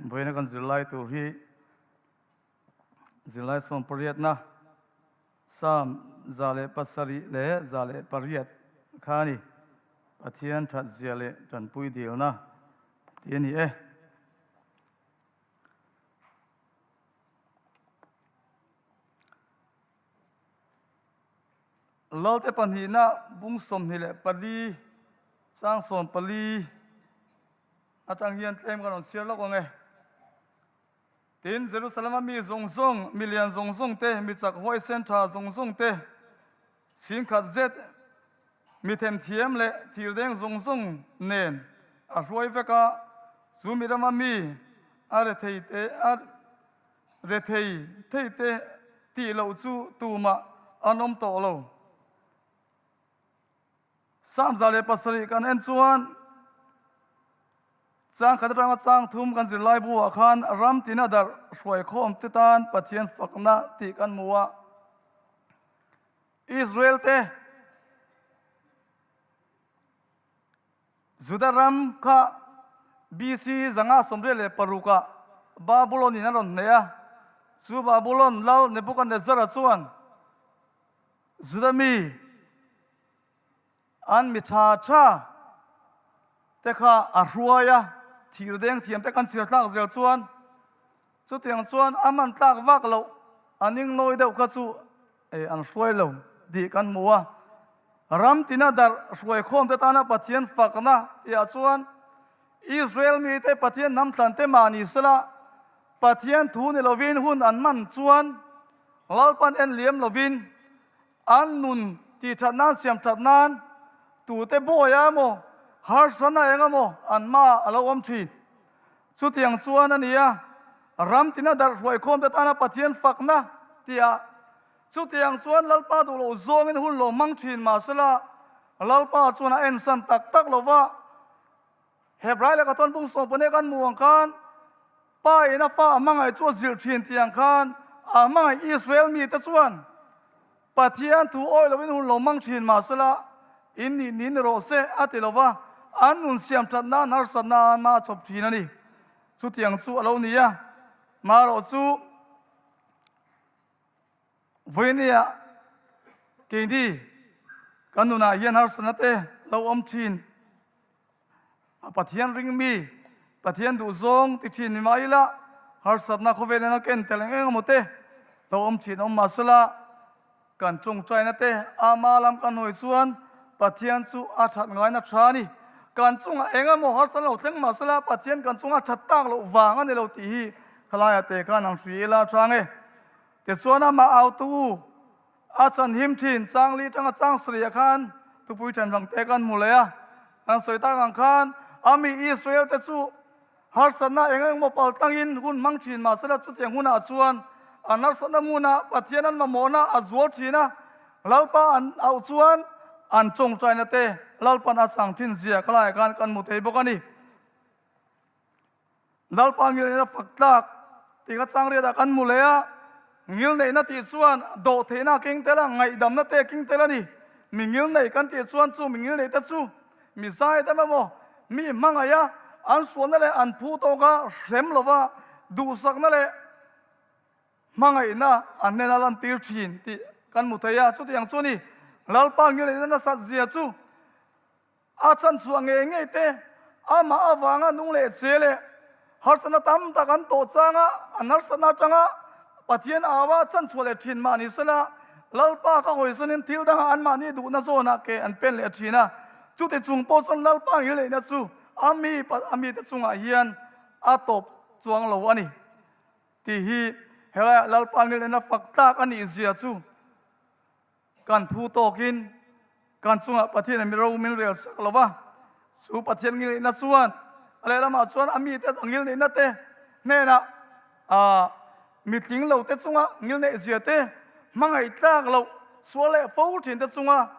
Vawiina kan zirlai tur hi zirlai sawmpariatna Psalm 107 leh 108 kha a ni. Pathian that zia leh tanpui dilna tih a ni e. Lalte pahnihna bung 24 chang 14 atang hian tlem kan rawn chhiar lawk ang e. Tin, Jerusalem-a mi zawng zawng, mi lian zawng zawng te, mi chak huaisen tha zawng zawng te, chhingkhat zet, mi themthiam leh thirdeng zawng zawng nen a hruai vek a, chu mi rama mi a rethei te a Rethei theite tih loh chu tumah an awm tawh lo. Psalm 107 kan en chuan chang khat atanga chang thum kan zirlai buah khan ram tina darh hruaikhawm te tan Pathian fakna tih kan hmu a. Israel te Juda ram kha BC 586 ah Babulon in a rawn hneh a, chu Babulon lal Nebuchadnezzar-a chuan Juda mi an mi tha tha te kha a hruai a, thir deng thiam te kan chhiar tlak zel chuan chutiang chuan a man tlak vak loh a ning nawi deuh kha chu An hruai lo tih kan hmu a, ram tina darh hruaikhawm te tana Pathian fakna tihah chuan Israel mite Pathian hnam thlan te mah ni sela Pathian thu ni lovin hun an hman chuan Lalpan en liam lovin an nun tih that nan siam that nan tute bawi emaw harsatna eng emaw an hmaah a lo awm thin. Chutiang chuan a ni a, ram tina darh hruaikhawm te tana Pathian fakna tihah chutiang chuan Lalpa duh loh zawngin hun lo hmang thin mahsela Lalpa chuan a ensan tak tak lo va. Hebrai lehkha tawn bung sawmpane kan hmuh ang khan Pa in a fa a hmangaih chu a zilh thin tih ang khan a hmangaih Israel mite chuan Pathian thu awih loin hun lo hmang thin mahsela in nih nih ni rawh se a ti lo va, an nun siam that nan harsatna an a chawp thin a ni. Chutiang chu a lo ni a, marawh chu vawinia keini kan nunah hian harsatna te lo awm thin. A Pathian ring mi, Pathian duh zawng ti thin ni mah ila, harsatna khawvel in a ken tel eng eng emaw te lo awm thin awm mahsela, kan tawngtaina te ama lam kan hawi chuan Pathian chu a that ngaina tha a ni. Kan chungah eng emaw harsatna lo thleng mahsela Pathian kan chunga that tak loh vang a ni lo tih hi khalaia te khan ang hri ila tha nge. Tichuan amah autu A chan him thin, changli tanga chang sarih khan tupui then vang te kan hmu leh a, kan sawi tak ang khan a mi Israel te chu harsatna eng eng maw pal tangin hun hmang thin mahsela chutiang hunah chuan an harsatna hmunah Pathian an mamawhna a zual thin a, Lalpa an auh chuan an tawngtaina te Lalpan a chang thin zia ka laiah khan kan hmu thei bawk a ni. Lalpa ngilneihna fak tlak tih kha chang riatah kan hmu leh a, ngilneihna tih chuan dawhtheihna a keng tel a, ngaihdamna te a keng tel a ni. Mi ngilneih kan tih chuan chu mi ngilneih te chu mi zaidam emaw, mi hmangaih a, an sualna leh an phu tawka hrem lova duhsakna leh hmangaihna an hnena lantir thin tih kan hmu thei a. Chutiang chu a ni, Lalpa ngilneihna nasat zia chu. A chan chhuah ngei ngei te, amah avanga nung leh che leh harsatna tam tak an tawh changa an harsatna atanga Pathian aua chan chhuah leh thin mah ni sela, Lalpa ka hawisanin thil dangah anmahni duhna zawnah ke an pen leh thin a. Chuti chung pawh chuan Lalpa ngilneihna chu a mi a mite chungah hian a tawp chuang lo a ni tih hi helaiah Lalpa ngilneihna fak tlak a nih zia chu Kan phu tawkin kan chungah Pathian in ro min rel sak lo va, chu Pathian ngilneihna chuan a lehlamah chuan a mite a ngilneihna te hnenah ah mitling lo te chunga ngilneih zia te, hmangaih tlak loh sual leh fo thin te chunga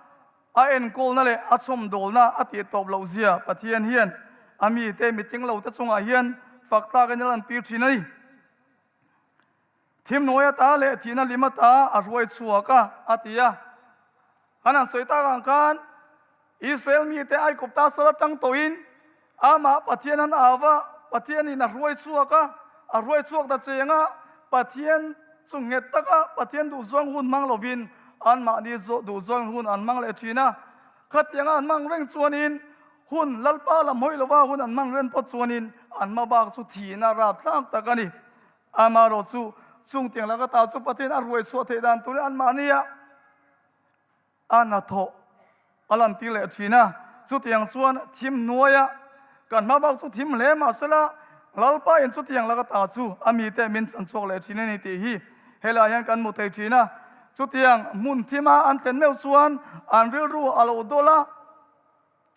a enkawlna leh a chhawmdawlna a tih tawp loh zia Pathian hian a mite mitling lo te chungah hian fak tlakin a lantir thin a ni. Thim hnuai ata leh thihna lim ata a hruai chhuak a, a ti a. An han sawi tak ang khan Israel mite Aikupta sal atang tawhin amah Pathian an au va. Pathianin a hruai chhuak a, a hruai chhuak ta cheng a, Pathian chu nghet taka Pathian duhzawng hun hmang lovin anmahni duhzawng hun an hmang leh thin a. Khatianga an hmang reng chuanin hun Lalpa lam hawi lova hun an hmang reng pawh chuanin an hma bak chu thihna rapthlak tak a ni. Amaherawh chu chung tiang laka ta chu Pathian a hruai chhuah theih dan turin anmahni a A hnathawh a lantir leh thin a, chutiang chuan thim hnuaia kan hma bak chu thim hle mahsela Lalpa in chutiang laka ta chu a mite min chan chhuak leh thin a ni tih hi helaiah hian kan hmu thei thin a. Chutiang hmun thima an thlen meuh chuan an rilru a lo dawl a.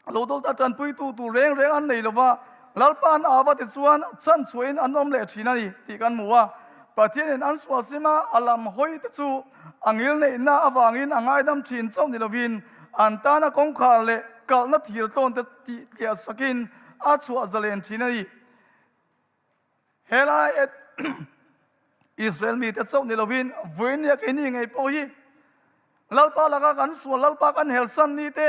Lo dawlta tanpuitu tur reng reng an nei lova, Lalpa an ava ti chuan chhanchhuahin an awm leh thin a ni tih kan hmu a. Pathianin an sual sima a lam hawi te chu a ngil neihna avangin a ngaidam thin chauh ni lovin an tana kawngkhar leh kalhna thir tlawn te tih tliah sakin a chhuah zalen thin a ni. Helai Israel mite chauh ni lovin vawinia keini ngei pawh hi Lalpa laka kan sual, Lalpa kan helsan ni te,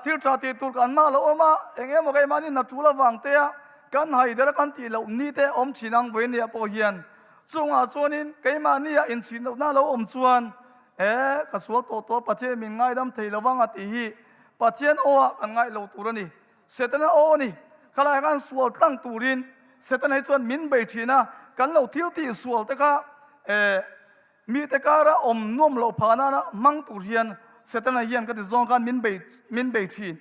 thil tha tih tur kan mah lo awm a, eng emaw keimahni hna tul avang te a kan haider a kan tih loh ni te awm thin ang vawinia pawh hian chungah chuanin keimahni ah inchhin lohna lo awm chuan e ka sual tawh tawh Pathian min ngaidam thei lovang a tih hi Pathian aw ah kan ngaih lo tur a ni. Setana aw a ni. Khalai khan sual tlang turin Setana hi chuan min bei thin a, kan lo thil tih sual te kha eh mite kara awm nuam loh phah nana hmang tur hian Setana hian ka ti zawng khan min bei min bei thin.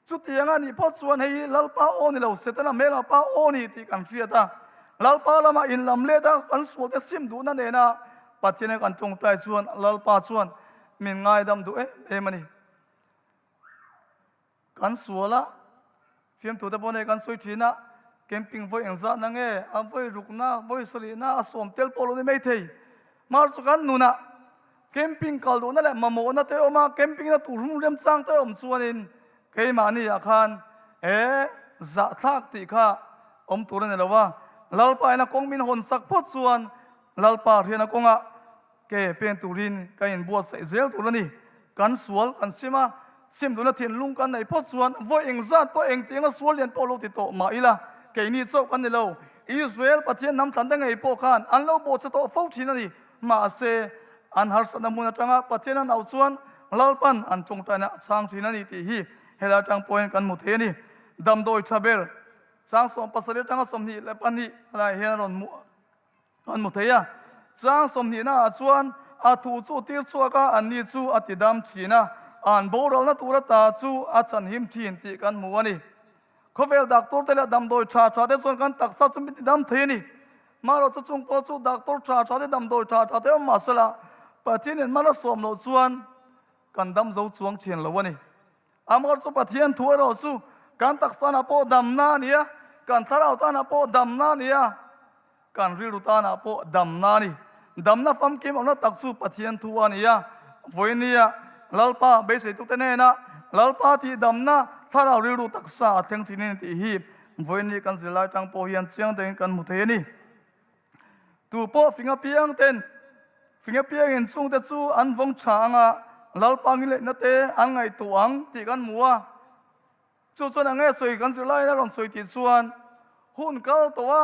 Chutiang a nih phawt chuan hei hi Lalpa aw ni lo, Setana hmel pa aw ni tih kan hriat a. Lalpa lamah inlam let a, kan sual te sim duhna nena Pathian kan tawngtai chuan Lalpa chuan min ngaidam duh em em a ni. Kan sual a, fiamtute pawh nei kan sawi thin a, camping vawi engzahna nge, a vawi rukna, vawi sarihna, a sawm tel pawh lo ni mai thei. Mar chu kan nunah camping kal duhna leh mamawhna te awm a, camping na tur hmun remchang te awm chuanin keimahni ah khan he zahthlak tih kha awm tur a ni lo a, Lalpa ina kawng min hawn sak phawt chuan Lalpa hriatna kawngah Ke pen turin ka inbuatsaih zel tur a ni. Kan sual kan sim a, sim duhna thinlung kan neih phawt chuan vawi engzat pawh engtianga sual lian pawh lo ti tawh mah ila, keini chauh kan ni lo. Israel Pathian hnam thlante ngei pawh khan an lo bawhchhe tawh fo thin a ni. Mahse, an harsatna hmun atanga Pathian an auh chuan Lalpan an tawngtaina a chhang thin a ni tih hi helai atang pawhin kan hmu thei a ni. Damdawi tha ber chang 17 atanga 22 helaiah hian a rawn hmuh. An hmu thei a, chang sawmhnihna ah chuan a thu chu tir chhuak a, anni chu a ti dam thin a, an boralna tur ata chu a chhanhim thin tih kan hmu a ni. Khawvel doctor te leh damdawi tha tha te chuan kan taksa chu min ti dam thei a ni. Marawh chu chung pawh chu doctor tha tha te damdawi tha tha te awm mahsela Pathianin mal a sawm loh chuan kan dam zo chuang thin lo a ni. Amor chu Pathian thu erawh chu kan taksanah pawh damna a ni a, kan thlarau tanah pawh damna a ni a, kan rilru tanah pawh damna a ni. Damna famkim awmna tak chu Pathian thu a ni a, vawinia Lalpa beiseitute hnena Lalpa tih damna thlarau rilru taksa a thleng thin a ni tih hi vawiini kan zirlai tang pawh hian chiang deuhin kan hmu thei a ni. Tu pawh fing apiang ten fing apiangin chungte chu an vawng tha ang a, Lalpa ngileihna te an ngaihtuah ang tih kan hmu a. Chu chuan eng nge sawi kan zirlaiin a rawn sawi tih chuan hun kal tawh a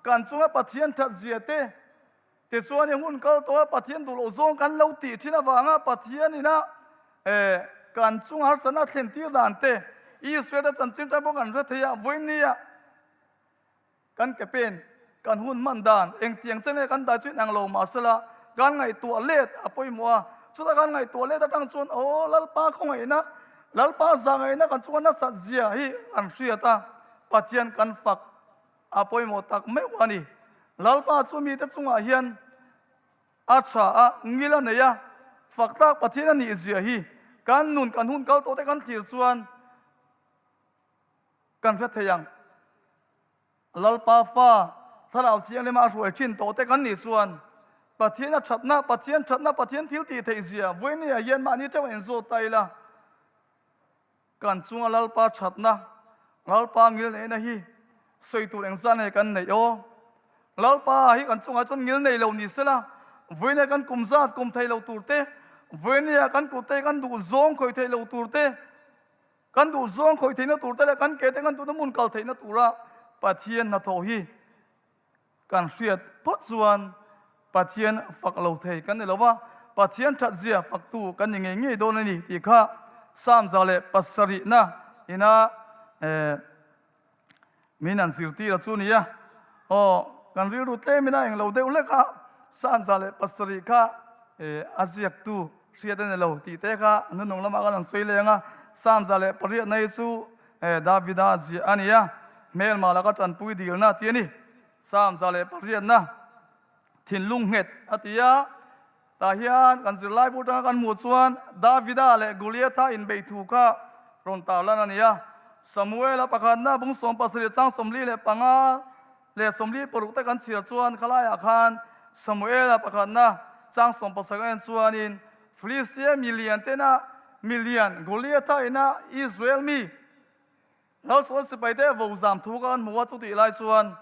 kan chunga Pathian that zia te, tichuan i hun kal tawh a Pathian duh loh zawng kan lo tih thin avanga Pathian ina kan chunga harsatna a thlen tir dan te, Israel te chanchin tan pawh kan hre thei a, vawinia Kan ke pen, kan hun hman dan, engtiang che nge kan dai chu inang lo mahsela kan ngaihtuah let a pawimawh a. Chutah kan ngaihtuah let atang chuan aw Lalpa khawngaihna, Lalpa zahngaihna kan chunga nasat zia hi an hriat a, Pathian kan fak a pawimawh tak meuh a ni. Lalpa chu mite chungah hian a tha a, ngil a nei a, fak tlak Pathian a nih zia hi kan nun kan hun kal tawhte kan thlir chuan Kan hre thei ang. Lalpa fa Thlarau Thianghlima a hruai thin tawh te kan nih chuan Pathian a thatna, Pathian thatna, Pathian thil tih theih zia vawinia hian mahni theuh a inzawt ta ila. Kan chunga Lalpa thatna, Lalpa ngilneihna hi sawi tur engzah nge kan neih aw? Lalpa hi kan chungah chuan ngil nei lo ni sela, vawinia kan kum zat kum thei lo tur te, vawinia kan kut te kan duh zawng khawih theih lo tur te, Kan duh zawng khawih theihna tur te leh kan ke te kan duhna hmun kal theihna tura Pathian hnathawh hi kan hriat phawt chuan Pathian fak lo thei kan ni lo va, Pathian thatzia faktu kan ni ngei ngei dawn a ni tih kha Psalm 107na ina min an zirtir a chu nia. Aw, kan rilru tlemin a englo deuh hlek a, Psalm 107 kha a ziaktu hriat a ni lo tih te kha nunung lamah khan an sawi leng a, Psalm 108na hi chu Davida ziah a ni a, hmelma laka tanpui dilna tih a ni. Psalm 108na thinlung nghet a ti a, tah hian kan zirlaibu atanga kan hmuh chuan Davida leh Goliatha inbeih thu kha rawn tarlan a ni a. Samuela pakhatna bung 17 chang 45 leh 46 te kan chhiar chuan khalaiah khan Samuela pakhatna chang 17 a en chuanin Filistia milian tena milian Goliatha ina Israel mi Lalsual sipaite vo zam thu ka kan hmu a, chutih lai chuan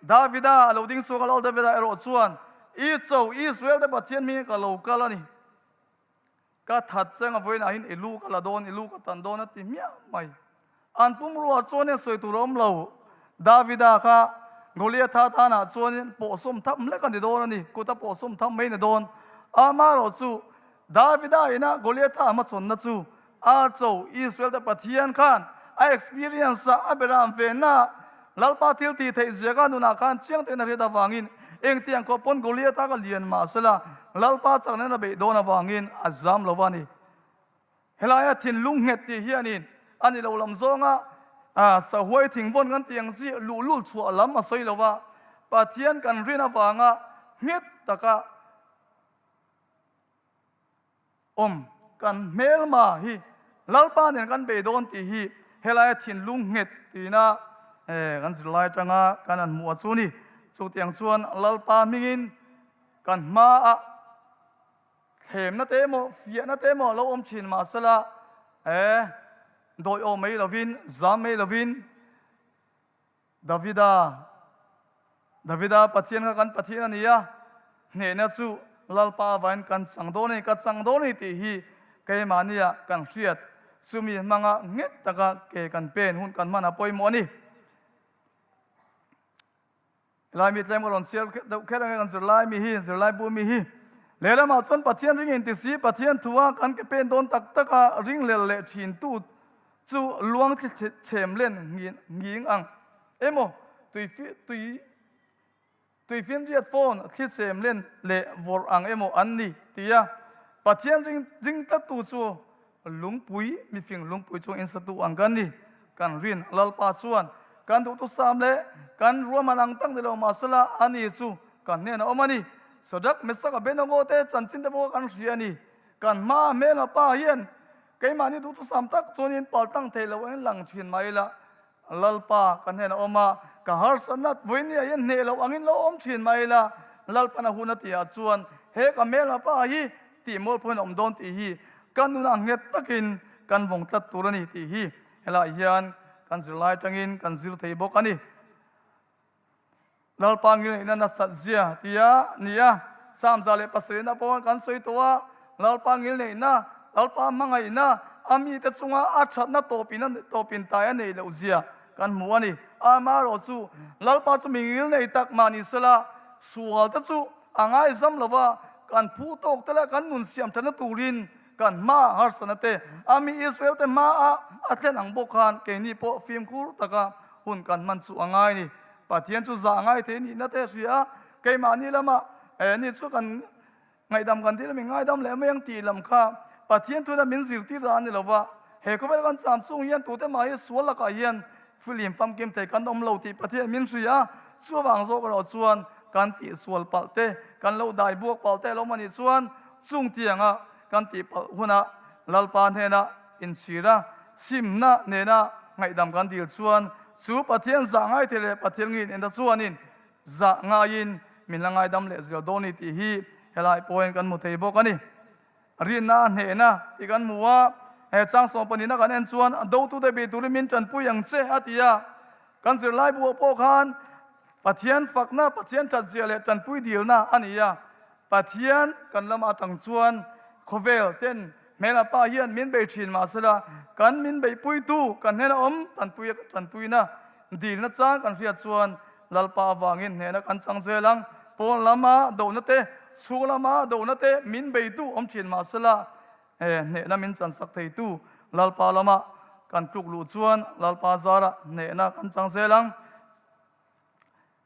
Davida a lo ding chhuak a, Lal Davida erawh chuan, I cho Israel te Pathian hmingin ka lo kal a ni. Ka that cheng a vawiinah hian i lu ka la dawn, i lu ka tan dawn a ti hmiah mai. An pumruah chuan hian sawi tur a awm lo. Davida kha Goliatha tanah chuanin pawhsawm tham hlek a ni dawn a ni, kuta pawhsawm tham mai a ni dawn. Amaherawh chu Davida ina Goliatha a hmachhawnna chu a cho Israel te Pathian khan a experience a, a beram venna Lalpa thil tih theih zia kha nunah khan chiang takin a hriat avangin engtiang khawp pawn Goliatha kha lian mahsela Lalpa chakna in a beih dawn avangin a zam lo a ni. Helaia thinlung nghet tih hianin a ni lo lam zawnga sahuai thingvawn kan tih ang chi luhlul chhuah lam a sawi lo va, Pathian kan rin avanga nghet taka awm kan hmelma hi Lalpa nen kan bei dawn tih hi helaia thinlung nghet tina kan zirlai atanga kan han hmuh a chu ni. Chutiang chuan Lalpa hmingin kan hmaah Thlemna te emaw, fiahna te emaw lo awm thin mahsela, e, dawih aw mai lovin, zam mai lovin, Davida, Davida Pathian kha kan Pathian a ni a, hnehna chu Lalpa avain kan chang dawn a ni, ka chang dawn a ni tih hi keimahnia kan hriat, chumi hmanga nghet taka ke kan pen hun kan hman a pawimawh a ni. Helai mi tlem ka rawn chhiar deuh kher ange kan zirlai mi hi, zirlai bu mi hi. Lehlamah chuan Pathian ring inti si, Pathian thua kan ke pen dawn tak tak a, ringhlel leh thin tu chu luang thli chhem len nghing ang emaw, tui tui tuifinriat phone thli chhem len leh vawrh ang emaw an ni tia Pathian ring ring tlat tu chu Lungpui, mifing lungpui chung insatu ang kan ni. Kan rin Lalpa chuan kan duhthusam leh kan ruahman ang tak ni lo mahsela ani chu kan hnenah awm a ni. Sadak Mesak Abednego te chanchin te pawh kan hria a ni. Kan hma hmel a pa hian keimahni duhthusam tak chuanin paltlang thei lo angin lang thin mai ila. Lalpa ka hnenah awm a, ka harsatna vawinia hian hneh loh angin lo awm thin mai ila, Lalpan a hun a tihah chuan he ka hmelma pa hi tih mual pawhin a awm dawn tih hi ka nunah nghet takin kan vawng tlat tur a ni tih hi helaiah hian kan zirlai atangin kan zir thei bawk a ni. Lalpa ngilneihna nasat zia tia ni a, Psalm 107 pawh kan sawi tawh a, Lalpa ngilneihna, Lalpa hmangaihna, a mite chunga a thatna tawpin tawpin tai a neih loh zia kan hmu a ni. Amaherawh chu Lalpa chu mi ngilnei tak mah ni sela, sual te chu a ngaizam lo va, kan phu tawk te leh kan nun siam thatna turin kan hma harsatna te a mi Israel te hmaah a thlen ang bawk khan keini pawh fimkhur taka hun kan hman chu a ngai a ni. Pathian chu zah ngai thei nihna te a hria a, keimahni lamah eh ni chu kan ngaihdam kan dil min ngaidam leh mai ang tih lam kha Pathian thuna min zirtir dan a ni lo va, he khawvel kan cham chung hian tute mah hi sual lakah hian filim famkim thei kan awm lo tih Pathian min hria a, chuvang zawk erawh chuan kan tihsual palh te, kan lo dai buak palh te a lo awm a nih chuan chung tianga kan tihpalh hunah Lalpa hnenah inchhir a, simna nena ngaihdam kan dil chuan chu Pathian zah ngai thei leh Pathian ngin enda chuanin zah ngaiin min la ngaidam leh zual dawn a ni tih hi helai pawhin kan hmu thei bawk a ni. Rinna a hnehna tih kan hmu a, he chang sawmpahnihna kan en chuan dotute bei turin min tanpui ang che a ti a, kan zirlai buah pawh khan Pathian fakna, Pathian thatzia leh tanpui dilna a ni a, Pathian kan lamah atang chuan khawvel ten hmela pa hian min bei thin mahsela kan min beihpuitu kan hnena awm tanpui tanpuina. Dilna chang kan hriat chuan Lalpa avangin hnehna kan chang zel ang. Pawn lama dohna te, chhung lama dohna te min beitu awm thin mahsela hnehna min chansak theitu Lalpa lama kan tluk luh chuan Lalpa zarah hnehna kan chang zel ang.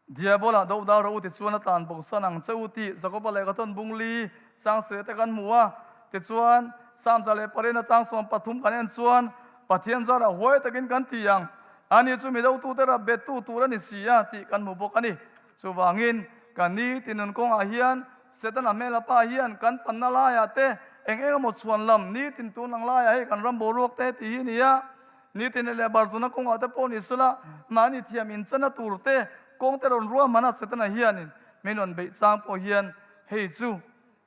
Diabola do dal rawh u tichuan a tlan bosan ang che u tih Jakoba lehkha chuan bungli chang sireh te kan hmu a. Tichuan, Psalm 104 chang 13 kan en chuan Pathian zarah huai takin kan ti ang, ani chu mi dotute rap bettu tur a ni si a tih kan hmu bawk a ni. Chuvangin, kan ni ti nun kawngah hian Setana hmel a pa hian kan panna laiah te eng eng emaw chhuan lam nitin tun ang laiah hei kan ram boruak te tih hi a ni a. Nitin leh barzuna kawngah te pawh ni sela mahni thiam inchana tur te kawng te rawn ruahman a Setana hianin min rawn beih chang pawh hian hei chu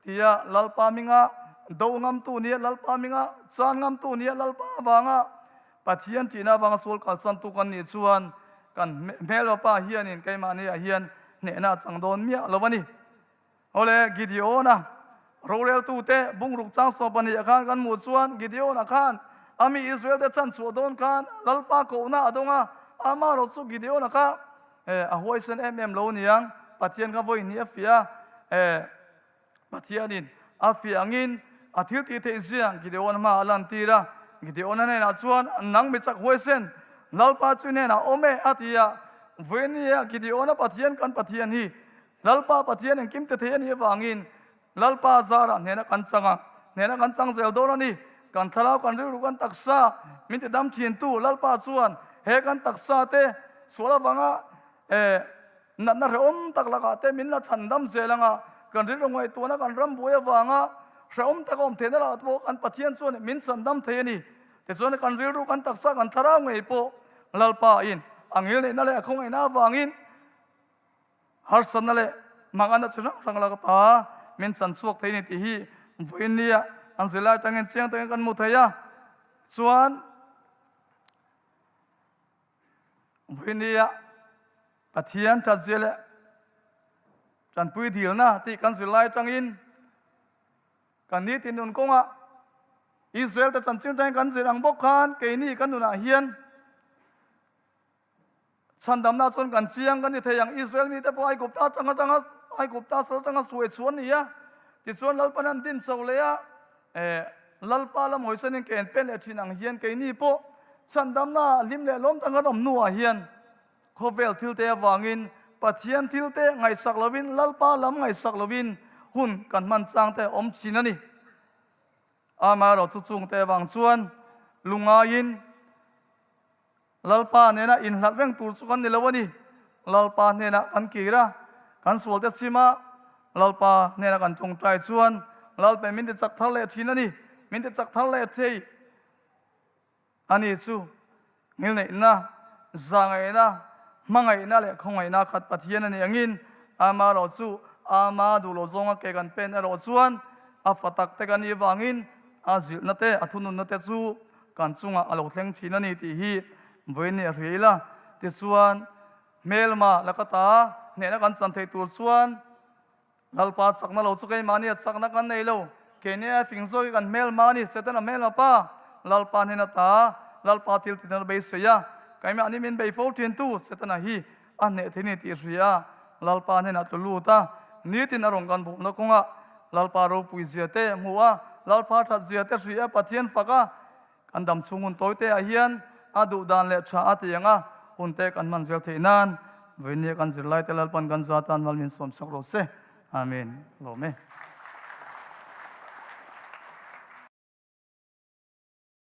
Tia Lalpa hminga do ngamtu nia, Lalpa hminga chan ngamtu nia, Lalpa avanga Pathian ṭihna avanga sual kalsantu kan nih chuan kan hmelhawpa hianin keimahniah hian hnehna a chang dawn miah lo a ni. Awle, Gideon-a roreltute bungruk chang 12 ah khan kan hmuh chuan Gideon-a khan a mi Israel-te chhan chhuah dawn khan Lalpa kohna a dawng a, amaherawh chu Gideon-a kha a huaisen em em lo niang, Pathian kha vawi hnih a fiah a, Pathianin a fiah angin a thil tih theih zia Gideon hmaah a lantir a. Gideon-a hnenah chuan, Nang mi chak huaisen, Lalpa chu i hnenah awm e, a ti a. Vawi nia Gideon-a Pathian kan Pathian hi Lalpa Pathian engkim ti thei a nih avangin Lalpa zarah hnena kan chang a, hnena kan chang zel dawn a ni. Kan thlarau, kan rilru, kan taksa min ti dam thintu Lalpa chuan he kan taksa te sual avanga natna hrehawm tak lakah te min la chhan dam zel ang a, kan rilru ngaihtuahna kan ram buai avanga hrehawm taka awm theihna lakah te pawh kan Pathian chuan min chhan dam thei a ni. Tichuan kan rilru, kan taksa, kan thlarau ngei pawh Lalpa in a ngilneihna leh a khawngaihna avangin Harsatna leh manganna chi hrang hrang lak ata min chan chhuak thei ni tih hi vawiin nia an zirlai atangin chiang takin kan hmu thei a. Chuan vawiin nia Pathian thatzia leh tanpui dilna tih kan zirlai atangin kan nitin nun kawngah Israel te chanchin atangin kan zir ang bawk khan keini kan nunah hian Chhandamna chuan kan chiang kan ti thei ang. Israel mite pawh Aigupta atang atanga Aigupta sal atanga suai chu an ni a. Tichuan Lalpan an din chho leh a, eh, Lalpa lam hawisanin ke an pen leh thin ang hian keini pawh chhandamna hlim leh lawm tak kan awm hnuah hian khawvel thilte avangin Pathian thilte ngaihsak lovin Lalpa lam ngaihsak lovin hun kan hman chang te awm thin a ni. Amaherawhchu chungte avang chuan lungaiin Lalpa nena inhlat reng tur chu kan ni lo a ni. Lalpa hnenah kan kir a, kan sualte sim a, Lalpa hnena kan tawngtai chuan Lalpa min ti chak thar leh thin a ni. Min ti chak thar leh thei a ni chu ngilneihna, zahngaihna, hmangaihna leh khawngaihna khat Pathian a nih angin amaherawh chu ama duh loh zawnga ke kan pen erawh chuan a fa tak te kan nih vangin a zilhna te, a thununna te chu Kan chungah a lo thleng thin a ni tih hi vawiin nih a hria ila. Tichuan, hmelma laka ta hnehna kan chan theih tur chuan Lalpa chakna lo chu keimahni a chakna kan nei lo. Keini a fing zawk hi kan hmelma a ni, Setana hmelma pa Lalpa hnena ta Lalpa thil tihna beisei a, keimahni min bei fo thintu Setana hi a hneh thei ni tih hria Lalpa hnenah tlu lut a, nitin a rawn kan bawhna kawngah Lalpa ropui zia te hmu a, Lalpa that zia te hria Pathian fak a, kan dam chhung hun tawi te ah hian a duh dan leh tha a ti ang a, hun te kan hman zel theih nan vawinia kan zirlai te Lalpan kan za tan mal min sawm sak rawh se. Amen. Lawm e.